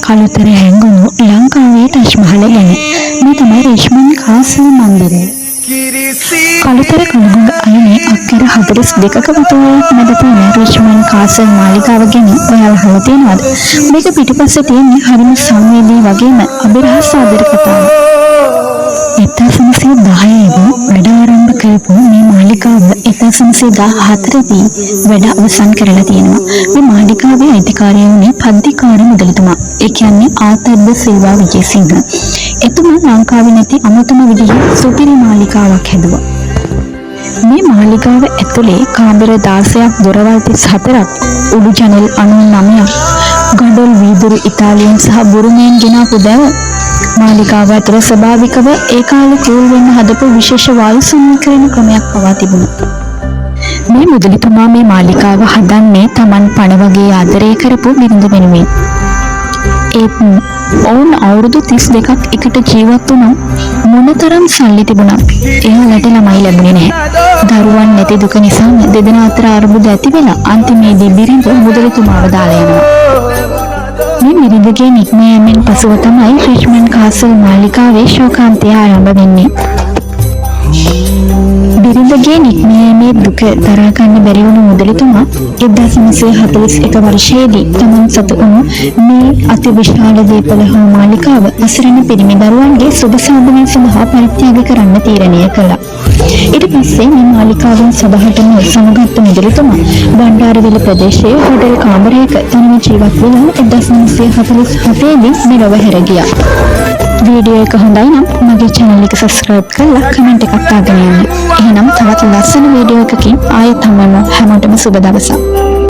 කළුතර හැංගුණු ලංකාවේ ටාජ් මහල ගැන. මේ තමයි රිච්මන්ඩ් කාසල් මන්දිරය. කළුතර කළුගඟ අයිනේ අක්කර 42ක වතුවයක් මැද තියෙන රිච්මන්ඩ් කාසල් මාලිගාව ගැන ඔයාලා අහලා තියෙනවද? මේක පිටිපස්සේ තියෙන්නේ හරිම සංවේදී වගේම අභිරහස් ආදර කතාවක්. 1910 දී වැඩ ආරම්භ කරපු මේ මාලිගාව 1914 දී වැඩ අවසන් කරලා තියෙනවා. මේ මාලිගාවේ අයිතිකාරයා වුණේ පද්දිකාර මුදලිතුමා. ඒ කියන්නේ ආතර් ද සිල්වා විජේසිංහ. එතුමා ලංකාවේ නැති අමුතුම විදිහේ සුපිරි මාලිගාවක් හැදුවා. මේ මාලිගාව ඇතුලේ කාමර 16ක්, දොරවල් 34ක්, උඩු ජනෙල් 99ක්, ගඩොල්, වීදුරු ඉතාලියෙන් සහ බුරුමයෙන් ගෙනාපු දැව, මාලිගාව ඇතුළ ස්වභාවිකව ඒ කාලේ කූල් වෙන්න හදපු විශේෂ වායු සමීකරණ ක්‍රමයක් පවා තිබුණා. මේ මුදලිතුමා මේ මාලිගාව හදන්නේ තමන් පණ වගේ ආදරය කරපු බිරිඳ වෙනුවෙන්. ඒත් ඔවුන් අවුරුදු 32ක් එකට ජීවත් වුණා. මොනතරම් සල්ලි තිබුණත් එයාලට ළමයි ලැබුණේ නැහැ. දරුවන් නැති දුක නිසාම දෙදෙනා අතර අර්බුද ඇති වෙලා අන්තිමේදී බිරිඳ මුදලිතුමාව දාලා යනවා. මේ බිරිඳගේ නික්ම යාමෙන් පසුව තමයි රිච්මන්ඩ් කාසල් මාලිගාවේ ශෝකාන්තය ආරම්භ වෙන්නේ. බිරිඳගේ නික්ම යෑමේ දුක දරා ගන්න බැරි වුණු මුදලිතුමා 1941 වර්ෂයේදී තමන් සතු වුණු මේ අතිවිශාල දීපල හා මාලිගාව අසරණ පිරිමි දරුවන්ගේ සුබ සාධනය සඳහා පරිත්‍යාග කරන්න තීරණය කළා. ඊට පස්සේ මේ මාලිකාවෙන් සදහටම සමුගත්තු මුදලිතුමා බණ්ඩාරවෙල ප්‍රදේශයේ හෝටල් කාමරයක තනිව ජීවත් වෙලා 1947 දී මෙලොව හැර ගියා. වීඩියෝ එක හොඳයි නම් මගේ channel එක subscribe කරලා කමෙන්ට් එකක් දාගෙන යන්න. එහෙනම් තවත් ලස්සන වීඩියෝ එකකින් ආයෙත් හමු වෙමු. හැමෝටම සුබ දවසක්.